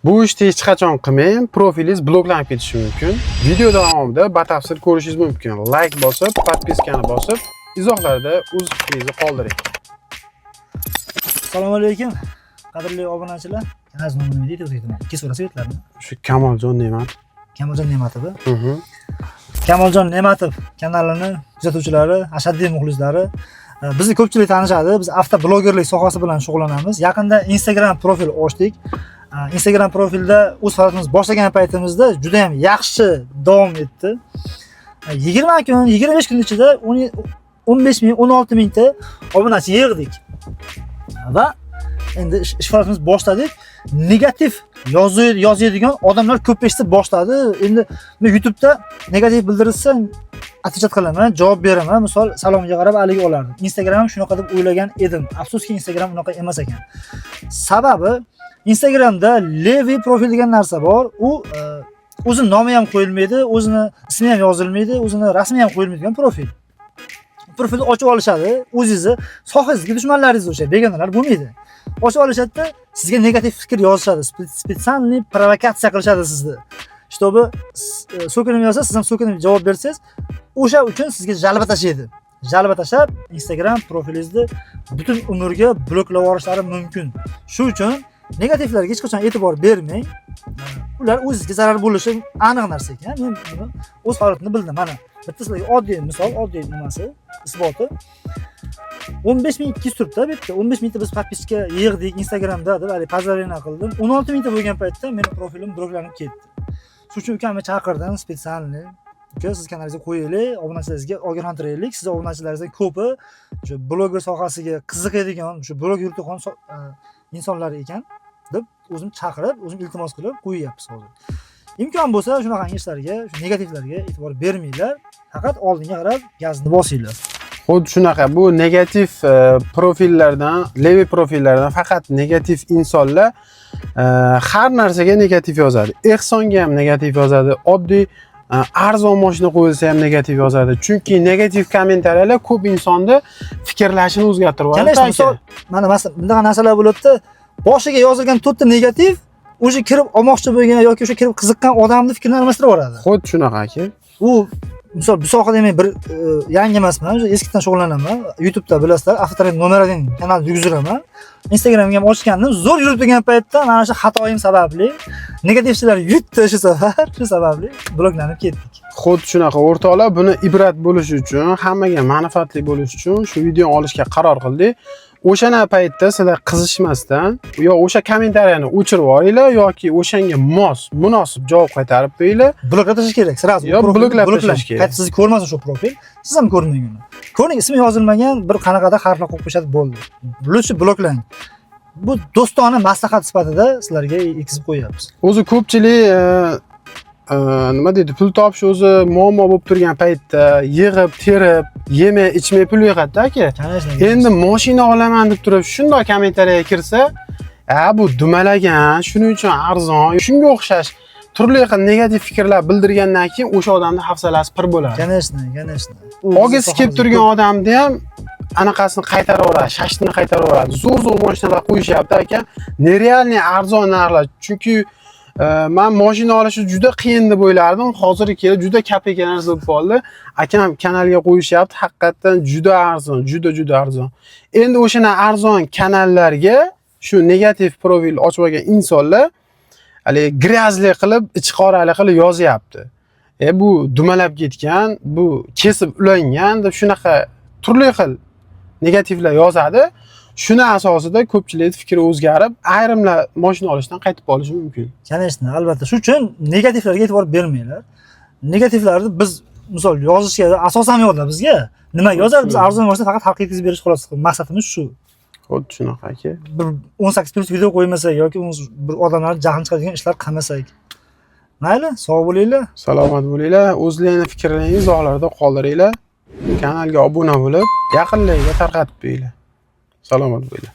Bu ishni hech qachon qilmang, profilingiz bloklanib ketishi mumkin. Video davomida batafsil ko'rishingiz mumkin. Like bosib, подписка ni bosib, izohlarda o'z fikringizni qoldiring. Assalomu alaykum, qadrli obunachilar. Kanal nomi nima deydi o'zi? Ikki so'rasa. Shu Kamoljon Ne'mat. Kamoljon Ne'matov. Kamoljon Ne'matov kanalini kuzatuvchilari, ashaddiy muxlislari, bizni ko'pchilik tanishadi. Biz avtoblogerlik sohasi bilan shug'ullanamiz. Yaqinda Instagram profil ochdik. Instagram profilda o'z faoliyatimizni boshlagan paytimizda juda ham yaxshi davom etdi. 20 kun, 25 kun ichida 15 ming, 16 mingta obunachi yig'dik va endi ish faoliyatimizni boshladik. Negativ yozadigan odamlar ko'payishni boshladi. Endi men YouTube'da negativ bildirilsa, отвечать qilaman, javob beraman. Misol, salomga qarab haligi olardim. Instagram ham shunaqa deb o'ylagan edim. Afsuski, Instagram unaqa emas ekan. Sababi, Instagramda левый profil degan narsa bor. U o'zini nomi ham qo'yilmaydi, o'zini ismi ham yozilmaydi, o'zini rasmi ham qo'yilmaydigan profil. Profilni ochib olishadi, o'zingizni sohangizga dushmanlaringiz, o'sha begonalar bo'lmaydi. Ochib olishadida, sizga negativ fikr yozishadi, специальный provokatsiya qilishadi sizni. Чтобы so'kinib yozsa, siz ham so'kinib javob bersangiz, o'sha uchun sizga жалоба tashlaydi. Жалоба tashlab, Instagram profilingizni butun umrga bloklab yuborishlari mumkin. Shu uchun negativlarga hech qachon e'tibor bermang. Ular o'zizga zarar bo'lishi aniq narsa ekan. Men buni o'z faoliyatimda bildim. Mana bitta sizlarga oddiy misol, oddiy nimasi, isboti. 15 200 turibdi bu yerda. 15 mingta biz подписка yig'dik Instagramda deb haligi поздравление qildim. 16 mingta bo'lgan paytda meni profilim bloklanib ketdi. Shuning uchun ukamni chaqirdim специальный. Uka, siz kanalingizga qo'yaylik, obunachilaringizga ogohlantiraylik. Sizni obunachilaringizdan ko'pi o'sha bloger sohasiga qiziqadigan, o'sha blog yuritadigan insonlar ekan deb o'zim chaqirib, o'zim iltimos qilib qo'yyapmiz hozir. Imkon bo'lsa, shunaqangi ishlarga, shu negativlarga e'tibor bermanglar. Faqat oldinga qarab gazni bosinglar. Xuddi shunaqa, bu negativ profillardan, левый profillardan faqat negativ insonlar har narsaga negativ yozadi. Ehsonga ham negativ yozadi, oddiy arzon mashina qo'yilsa ham negativ yozadi. Chunki negativ kommentariyalar ko'p insonni fikrlashini o'zgartirib yuboradi. Конечно, misol, mana masalan, bunaqa narsalar bo'ladida, boshiga yozilgan to'rtta negativ o'sha kirib olmoqchi bo'lgan yoki o'sha kirib qiziqqan odamni fikrini almashtirib yuboradi. Xuddi shunaqa, aka. U misol, bu sohada men bir yangi emasman, o'sha eskidan shug'ullanaman. YouTube'da bilasizlar, Avtotrend nomer 1 kanal yurgiziraman. Instagramga ham ochgandim. Zo'r yurib turgan paytda mana shu xatoyim sababli negativchilar yutdi shu safar, shu sababli bloklanib ketdik. Xuddi shunaqa, o'rtoqlar, buni ibrat bo'lishi uchun, hammaga manfaatli bo'lishi uchun shu videoni olishga qaror qildik. O'shana paytda sizlar qizishmasdan yo o'sha kommentariyani o'chirib yuboringlar yoki o'shanga mos, munosib javob qaytarib qo'yinglar. Bloklab tashlash kerak сразу. Yo, Profilni bloklab bloklang. tashlash kerak. Qayta sizni ko'rmasin shu profil. Siz ham ko'rmang uni. Ko'ring, ismi yozilmagan bir qanaqadir harflar qo'yib qo'yishadi, bo'ldi. Лучше bloklang. Bu do'stona maslahat sifatida sizlarga yetkazib qo'yyapmiz. O'zi ko'pchilik nima deydi, pul topish o'zi muammo bo'lib turgan paytda yig'ib, terib, yemay, ichmay pul yig'adi, aka. Конечно. Endi mashina olaman deb turib shundoq kommentariyaga kirsa, "A, bu dumalagan, shuning uchun arzon", shunga o'xshash turli xil negativ fikrlar bildirgandan keyin o'sha odamni hafsalasi pir bo'ladi. Конечно, конечно. Olgisi kelib turgan odamni ham anaqasini qaytaraveradi, shashtini qaytaraveradi. Zo'r zo'r mashinalar qo'yishyapti, aka, нереальный arzon narxlar. Chunki man mashina olishi juda qiyin deb o'ylardim, hozir kelib juda копейка narsa bo'lib qoldi. Akam kanalga qo'yishyapti, haqiqatdan juda arzon, juda juda arzon. Endi o'shana arzon kanallarga shu negativ profil ochib olgan insonlar haligi грязный qilib, ichiqoralik qilib yozyapti. "E, bu dumalab ketgan, bu kesib ulangan", deb shunaqa turli xil negativlar yozadi. Shuni asosida ko'pchilik fikri o'zgarib, ayrimlar mashina olishdan qaytib qolishi mumkin. Конечно, albatta. Shuning uchun negativlarga e'tibor bermanglar. Negativlarni biz misol yozishga asos ham yo'qda bizga. Nima yozadi? Biz arzon bo'lsa, faqat xalqqa yetkazib berish xolos. Maqsadimiz shu. Xuddi shunaqa, aka. Bir 18+ video qo'ymasak yoki bir odamlarni jahlini chiqaradigan ishlar qilmasak. Mayli, sog' bo'linglar. Salomat bo'linglar. O'zlaringni fikrlaringizni izohlarda qoldiringlar. Kanalga obuna bo'lib, yaqinlarga tarqatib qo'yinglar. Salomat bo'linglar.